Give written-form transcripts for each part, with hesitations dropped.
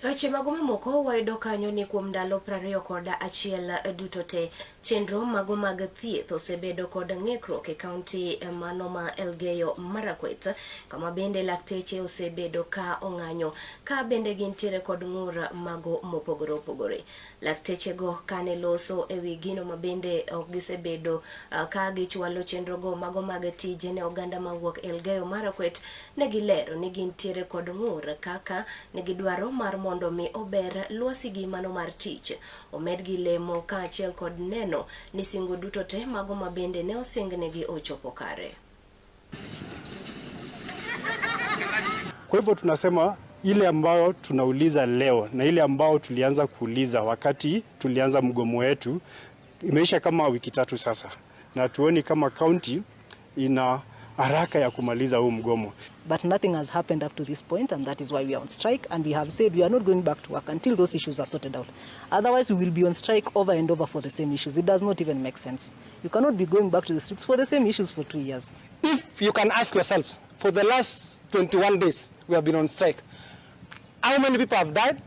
Weche mago mamoko wayudo kanyo ni kuom ndalo 21 duto te, chenro mago mag thieth osebedo kod ng'ikruok e kaunti mano ma Elgeyo Marakwet, kama bende lakteche osebedo ka ong'anyo ka bende gintiere kod ng'ur mago mopogore opogore. Laktechego kane loso e wi gino ma bende ok gisebedo ka gichwalo chenrogo mago mag tije ne oganda mawuok Elgeyo Marakwet, ne gilero ni gintiere kod ng'ur kaka ne gidwaro mar mondo mi ober lwasigi mano mar tich, omedgi lemo kaachiel kod neno ni singo duto te mago ma bende ne osingnegi ochopo kare. Kwa hivyo tunasema ile ambayo tunauliza leo na ile ambayo tulianza kuuliza wakati tulianza mgomo wetu imeisha kama wiki 3 sasa, na tuoni kama county ina haraka ya kumaliza huu mgomo. But nothing has happened up to this point, and that is why we are on strike, and we have said we are not going back to work until those issues are sorted out. Otherwise, we will be on strike over and over for the same issues. It does not even make sense. You cannot be going back to the streets for the same issues for 2 years. If you can ask yourself, for the last 21 days we have been on strike, how many people have died?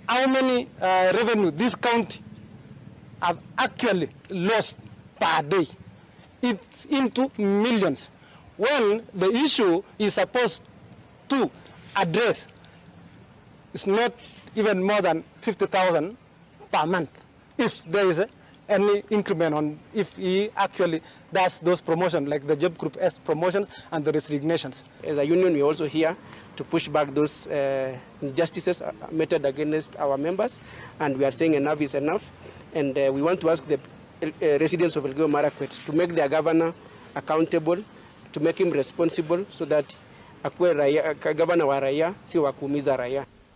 How many revenue this county have actually lost per day? It's into millions. When the issue is supposed to address is not even more than 50,000 per month, if there is any increment on, if he actually does those promotions, like the job group S promotions and the resignations. As a union, we are also here to push back those injustices meted against our members, and we are saying enough is enough. And we want to ask the residents of Elgeyo Marakwet to make their governor accountable, to make him responsible, so that akuwe raia, governor wa raia, si wa kuumiza raia.